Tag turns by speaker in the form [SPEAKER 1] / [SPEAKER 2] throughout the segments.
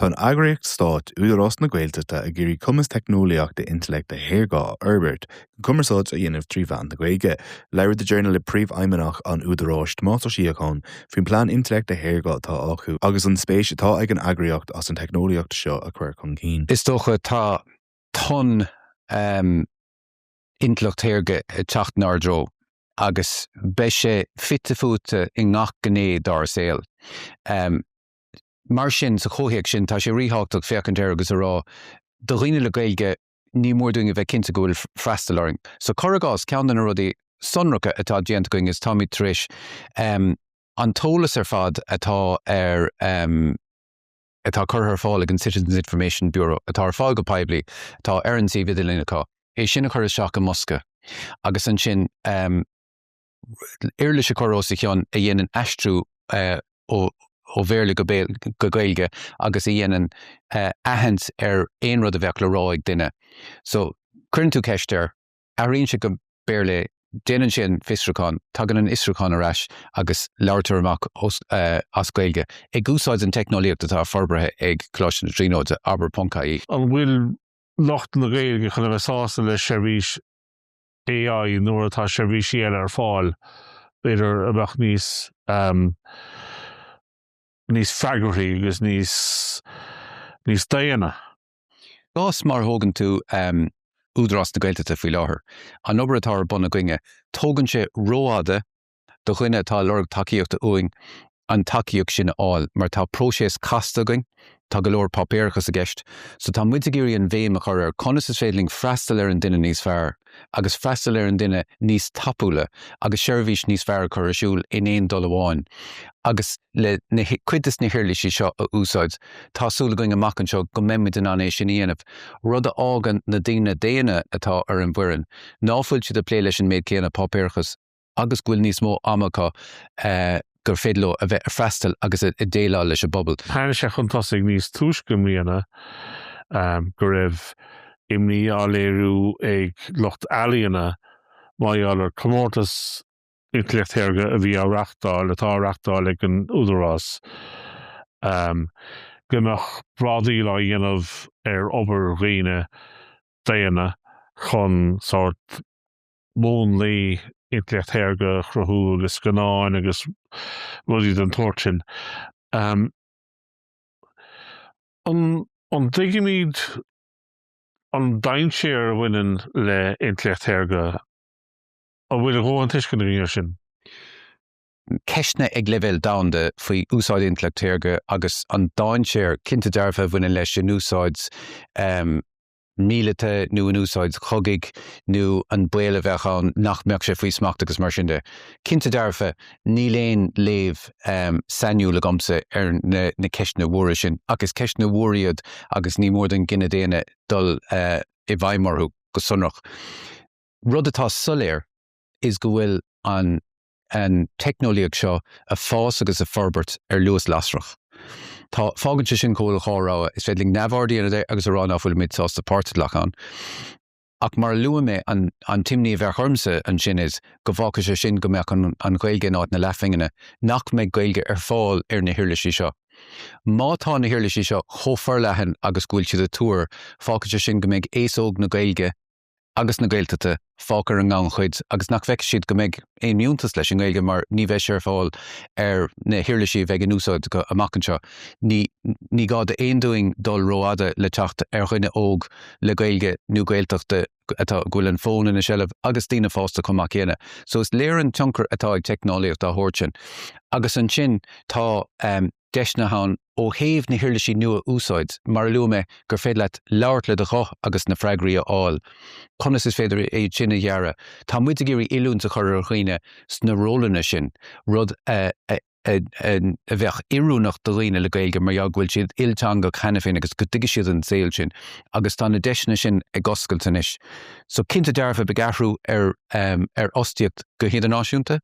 [SPEAKER 1] Tá an eagraíocht stáit, Údarás na Gaeltachta, ag iarraidh cumas teicneolaíochta intleachta shaorga a fhorbairt chun cumarsáid a dhéanamh trí mheán na Gaeilge. Labhair The Journal le Príomhfheidhmeannach an Údaráis, Tomás Ó Síocháin, faoin bplean intleachta shaorga atá acu agus an spéis atá ag an eagraíocht as an teicneolaíocht seo a chur chun cinn.
[SPEAKER 2] Is dócha tá tonn intleacht shaorga ag teacht inár dtreo agus beidh sé fite fuaite i ngach gné dár saol. Mar sin, sa chomhthéacs sin, tá sé ríthábhachtach féachaint air agus a rá, do dhaoine le Gaeilge, ní mór dúinn a bheith cinnte go bhfuil freastal orainn. So, cuir i gcás, ceann de na rudaí sonracha atá déanta againn is táimid tar éis an t-eolas ar fad atá ar atá curtha ar fáil ag an Citizens Information Bureau, atá ar fáil go poiblí, atá ar an suíomh idirlín acu, é sin a chur isteach i mbosca agus ansin uirlis a chur os a chionn a dhéanann aistriú ó Bhéarla go go Gaeilge agus a dhéanann aithint ar aon rud a bheadh le rá ag duine. So, cuireann tú ceist air, athraíonn sé go Béarla é, déanann sé an fiosrúchán, tagann an fiosrúchán ar ais agus labhartar amach as Gaeilge, ag úsáid an teicneolaíocht atá forbartha ag Coláiste na Tríonóide, abair ponc ie.
[SPEAKER 3] An bhfuil lucht na Gaeilge chun a bheith sásta le seirbhís AI nuair atá seirbhísí eile ar fáil, b'fhéidir, a bheadh níos níos freagarthaí agus níos níos daonna?
[SPEAKER 2] gcás mar a thógann tú Údarás na Gaeltachta faoi láthair, an obair atá ar bun againne, tógann sé rófhada do dhuine atá ag lorg tacaíochta uainn an tacaíocht sin a fháil mar tá próiseas casta againn, tá go leor páipéarachas i gceist. So tá muid ag iarraidh an bhéim a chur ar conas is féidir linn freastal ar an duine níos fearr agus freastal ar an duine níos tapúla agus seirbhís níos fearr a chur ar siúl in aon dul amháin agus le na cuid des na huirlisí seo a úsáid tá súil againn amach anseo go mbeidh muid in ann é sin a dhéanamh, rud a fhágann na daoine daonna atá ar an bhfoireann ná fuil siad ag plé leis an méid céanna páipéarachas agus go bhfuil níos mó ama acu gur féidir leo a bheith ag freastal agus ag déileáil leis an bpobal.
[SPEAKER 3] Tháinig sé chun tosaigh níos túisce i mbliana go raibh imní á léiriú ag lucht ealaíona mar gheall ar chomórtas intleacht shaorga a bhí á reachtáil, atá á reachtáil ag an Údarás, go mbeadh brádaíl á dhéanamh ar obair dhaoine daonna chun sórt múnlaí intleacht shaorga a chruthú agus scannáin agus rudaí den tsórt sin. An dtuigimid an dainséar a bhaineann le intleacht shaorga? An bhfuil a dhóthain tuisceana againn air sin?
[SPEAKER 2] Ceisteanna ag leibhéal domhanda faoi úsáid intleacht shaorga agus an dainséar cinnte dearfa a bhaineann leis in úsáid míleata nó in úsáid chogaidh nó an baol a bheadh ann nach mbeadh sé faoi smacht agus mar sin de. Cinnte dearfa, níl aon léamh sainiúil agamsa ar na ceisteanna mhóra sin ach is ceisteanna mhóra iad agus ní mór don gcine daonna dul i bhfeidhm orthu go sonrach. Rud atá soiléir is go bhfuil an an teicneolaíocht seo ag fás agus ag forbairt ar luas lasrach. Tá, fágann sé sin go bhfuil dhá rogha, is féidir linn neamhaird a dhéanamh de agus a rá ná fuilimid sásta páirt a ghlacadh ann. Ach mar a luaigh mé, an an t-imní a bheadh ormsa ansin is go bhfágfadh sé sin go mbeadh an an Ghaeilge in áit na leathphingine, nach mbeidh Gaeilge ar fáil ar na huirlisí seo. Má tá na huirlisí seo chomh forleathan agus go bhfuil siad ag tuar, fágfaidh sé sin go mbeidh aos óg na Gaeilge, agus na Gaeltachta fágtha ar an ngannchuid agus nach bhfeicfidh siad go mbeidh aon fhiúntas leis an nGaeilge mar ní bheidh sé ar fáil ar na huirlisí a bheidh in úsáid acu amach anseo. Ní ní gá d'aon duine dul rófhada le teacht ar dhuine óg le Gaeilge nó Gaeltachta atá go bhfuil an fón ina seilbh agus daoine fásta chomh maith céanna. So is léir an tionchar atá ag teicneolaíocht dá shórt sin. Agus ansin tá deiseanna ann ó thaobh na huirlisí nua a úsáid, mar a luaigh mé, gur féidir leat labhairt le do ghuth agus na freagraí a fháil. Conas is féidir iad sin a dhearadh? Tá muid ag iarraidh oiliúint a chur ar dhaoine sna rólanna sin, rud a a bheadh oiriúnach do dhaoine le Gaeilge mar gheall go bhfuil siad ilteangach cheana féin agus go dtuigfidh siad an saol sin agus tá na deiseanna sin ag oscailt anois. So cinnte dearfa beidh athrú ar ar fhostaíocht go hidirnáisiúnta.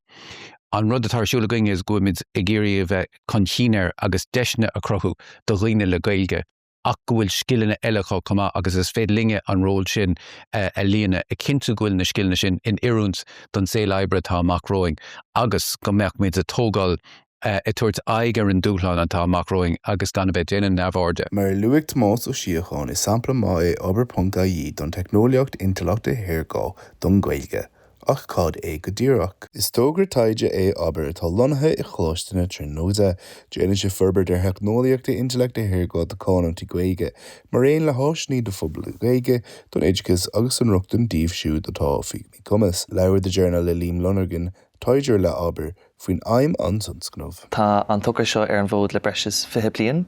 [SPEAKER 2] An rud atá ar siúl againn is go bhfuilimid ag iarraidh a bheith chun cinn air agus deiseanna a chruthú do dhaoine le Gaeilge ach go bhfuil scileanna eile acu chomh maith agus is féidir linne an ról sin a líonadh, ag cinntiú go bhfuil na scileanna sin in oiriúint don saol oibre atá amach romhainn agus go mbeadh muid ag tógáil. Ag tabhairt aghaidh ar an dúshlán atá amach romhainn agus gan a bheith ag déanamh neamhairde.
[SPEAKER 1] Mar a luaigh Tomás Ó Síocháin, is sampla maith é Abair ponc ie don teicneolaíocht intleachta shaorga don Ghaeilge. Ach cad é go díreach? Is togra taighde é Abair atá lonnaithe i Choláiste na Tríonóide. Déanann sé forbairt ar theicneolaíochtaí intleachta shaorga do chanúintí Gaeilge, mar aon le háiseanna do phobal na Gaeilge, don oideachas agus don rochtain díobh siúd atá faoi mhíchumas. Labhair The Journal le Liam Lonergan, taighdeoir le Abair, faoin aidhm an tionscnamh.
[SPEAKER 4] Tá an togra seo ar an bhfód le breis is 20 bliain.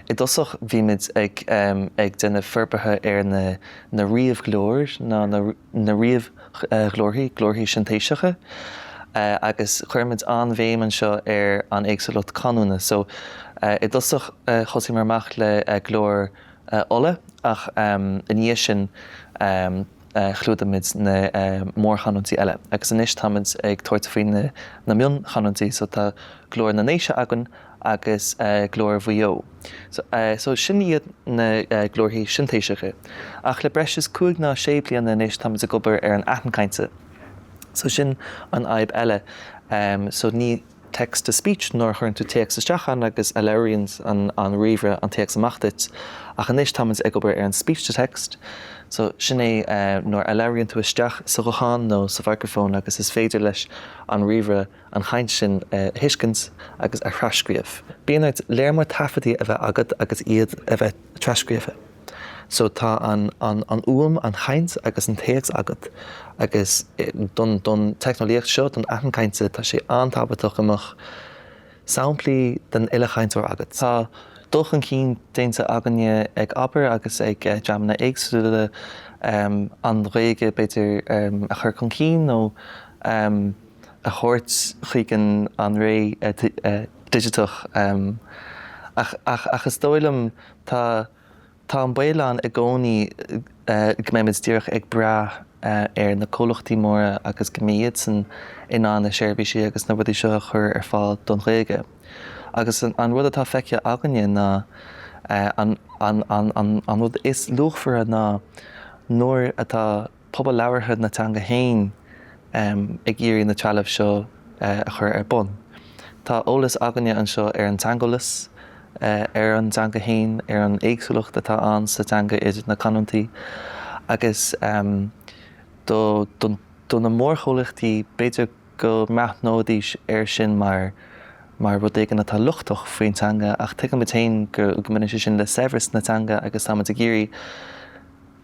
[SPEAKER 4] I dtosach bhí muid ag ag déanamh forbartha ar na na ríomhghlóir ná na na ríomhghlórthaí, glórthaí sintéiseacha, agus chuir muid an-bhéim anseo ar an éagsúlacht canúna. So i dtosach thosaíomar amach le glór Uladh ach i ndiaidh sin chlúdaigh muid na mórchanúintí eile agus anois táimid ag tabhairt faoi na mionchanúintí so tá glór na nDéise againn agus glór Mhaigh Eo. So sin iad na glórthaí sintéiseacha. Ach le breis is cúig ná sé bliana anois táimid ag obair ar an aithint cainte. So sin an fhadhb eile. So ní. text to speech, nuair a chuireann tú téacs isteach ann agus a labhraíonn an ríomhaire an téacs amach duit. Ach anois táimid ag obair ar an speech to text, so sin é nuair a labhraíonn tú isteach sa ghuthán nó sa mhicreafón agus is féidir leis an ríomhaire an chaint sin a thuiscint agus a thrascríobh. Bíonn ort léar mór taifeadtaí a bheith agat agus iad a bheith trascríofa. So tá an an an fhuaim, an chaint agus an téacs agat agus don don teicneolaíocht seo, don aithint cainte, tá sé an-tábhachtach go mbeadh samplaí den uile chainteoir agat. Tá dul chun cinn déanta againne ag Abair agus ag dreamanna éagsúla an Ghaeilge b'fhéidir a chur chun cinn nó a thabhairt chuig an an ré digiteach ach ach ach is dóigh liom Tá tá an baol ann i gcónaí go mbeimid díreach ag brath ar na comhlachtaí móra agus go mbeidh iadsan in ann na seirbhísí agus na rudaí seo a chur ar fáil don Ghaeilge. Agus an rud atá feicthe againne ná an an an an rud is luachmhaire ná nuair atá pobal labhartha na teanga féin ag iarraidh na trealamh seo a chur ar bun. Tá eolas againne anseo ar an teangeolas, ar an dteanga féin, ar an éagsúlacht atá ann sa teanga idir na canúintí agus do do na mórchomhlachtaí b'fhéidir go mbreathnóidís air sin mar mar rud éigin atá lochtach faoin teanga ach tuigimid féin go mbaineann sé sin le saibhreas na teanga agus táimid ag iarraidh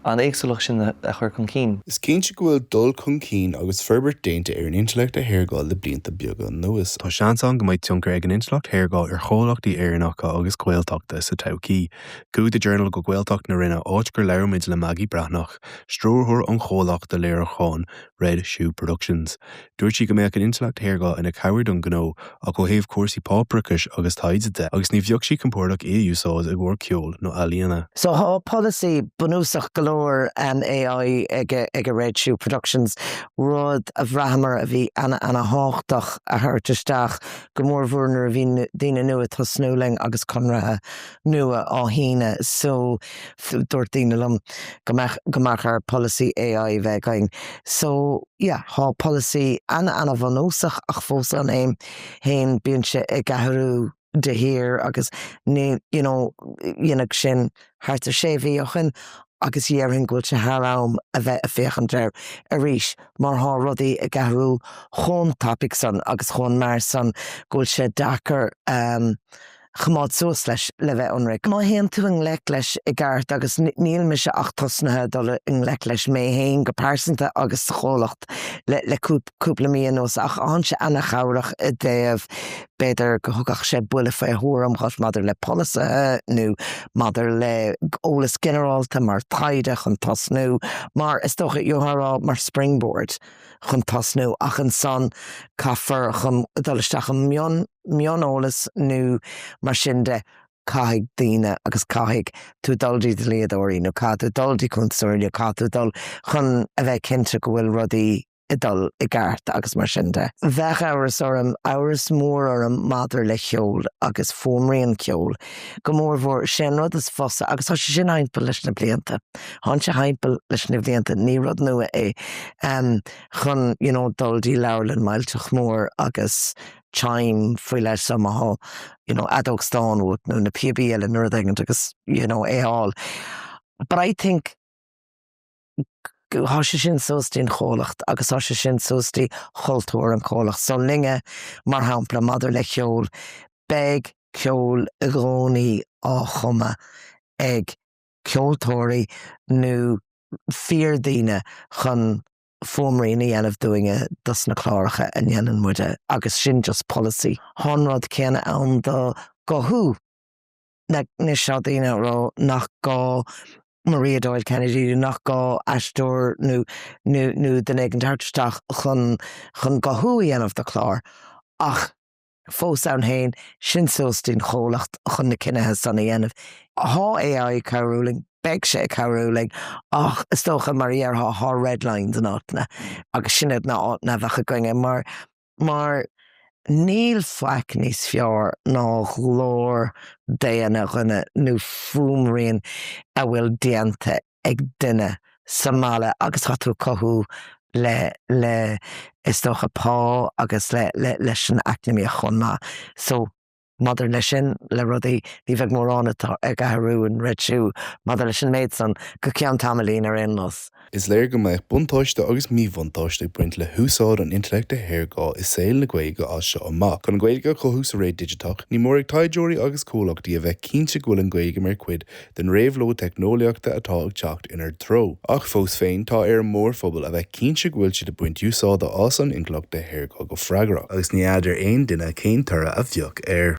[SPEAKER 4] an éagsúlacht sin a chur chun cinn.
[SPEAKER 1] Is cinnte go bhfuil dul chun cinn agus forbairt déanta ar an intleacht shaorga le blianta beaga anuas. Tá seans ann go mbeidh tionchar ag an intleacht shaorga ar chomhlachtaí Éireannacha agus Gaeltachta sa todhchaí. Chuaigh The Journal go Gaeltacht na Rinne áit gur labhair muid le Maggie Breathnach, stiúrthóir an chomhlachta léiriúcháin Red Shoe Productions. Dúirt sí go mbeadh an intleacht shaorga ina cabhair don ghnó ach ó thaobh cúrsaí páipéarachais agus taighde de, agus ní bheadh sí compordach í a úsáid i gcomhair ceoil nó ealaíona.
[SPEAKER 5] So thá polasaí bunúsach go leor AI ag ag Red Shoe Productions, rud a bhraitheamar a bhí ana ana thábhachtach a thabhairt isteach, go mór mhór nuair a bhí daoine nua ag tosnú linn agus conraithe nua á shíneadh. So dúirt daoine liom go mbeadh go mbeadh ar polasaí AI bheith againn. So yeah, thá polasaí ana ana bhunúsach ach fós ann fhéin bíonn sé ag athrú de shíor agus ní you know dhéanadh sin thart ar sé mhí ó shin agus dhéarfainn go bhfuil sé thar am a bheith ag féachaint air arís mar thá rudaí ag athrú chomh tapaidh san agus chomh mear san go bhfuil sé deacair ehm choimeád suas leis, le bheith ionraic. Má théann tú i ngleic leis i gceart, agus níl mise ach tosnaithe ag dul i ngleic leis mé fhéin go pearsanta agus sa chomhlacht le le cúpla mí anuas, ach thánn sé ana-chabhrach i dtaobh b'fhéidir go thugadh sé buille faoi thuairim dhuit maidir le polasaithe nó maidir le eolas ginearálta mar taighde chun tosnú, mar is dócha, gheofá a rá mar springboard chun tosnú ach ansan caithfear chun dul isteach i mion mioneolas nó mar sin de, caithfidh daoine agus caithfidh tú dul dtí dlíodóirí nó caithfidh tú dul dtí cuntasóirí nó caithfidh tú dul chun a bheith cinnte go bhfuil rudaí ag dul i gceart agus mar sin de. Bheadh amhras orm, amhras mór orm maidir le ceol agus fuaimrian ceoil go mórmhór. Sé an rud is fusa agus tá sé sin thimpeall leis na blianta, thánn sé thimpeall leis na blianta, ní rud nua é, chun you know dul dtí leabharlann millteach mór agus. chime faoi leith so má thá you know fheadóg stáin uait nó na píobaí eile nó rud éigint agus you know é a fháil. But I think thá sé sin suas dtí'n chomhlacht agus thá sé sin suas dtí chultúr an chomhlacht. So linne mar shampla maidir le ceol, beidh ceol i gcónaí á chumadh ag ceoltóirí nó fíordhaoine chun fuaimrian a dhéanamh dúinne dos na cláracha a ndéanann muide agus sin just polasaí. Thá an rud céanna ann do guthú. Anois tá daoine ag rá nach gá Maria Doyle Kennedy nó nach gá aisteoir nó nó nó duine éigin a thabhairt isteach chun chun guthú a dhéanamh do chlár ach Fós ann féin, sin suas dtí'n chomhlacht chun na cinnithe san a dhéanamh. Thá AI ag cabhrú linn, beidh sé ag cabhrú linn, ach is dócha, mar a dhéarfá, thá red lines in áiteanna agus sin iad na áiteanna a bheadh againne mar, mar níl faic níos fearr ná glór daonna dhuine nó fuaimrian a bhfuil déanta ag duine sa mbaile agus tá tú ag cothú le, le, is dócha pá agus le, le, leis an eacnamaíocht chomh maith. So, maidir leis sin, le rudaí, ní bheidh mórán atá ag athrú in Red Shoe maidir leis an méid san go ceann tamaillín ar aon nós.
[SPEAKER 1] Is léir go mbeadh buntáiste agus míbhuntáiste ag baint le húsáid an intleachta shaorga i saol na Gaeilge as seo amach. Chun an Ghaeilge a chothú sa ré digiteach, ní mór ag taighdeoirí agus comhlachtaí a bheith cinnte go bhfuil an Ghaeilge mar chuid den réabhlóid teicneolaíochta atá ag teacht inár dtreo. Ach fós féin, tá ar an mórphobal a bheith cinnte go bhfuil siad ag baint úsáide as an intleacht shaorga go freagrach. Agus ní fheadar aon duine cén toradh a bheadh air.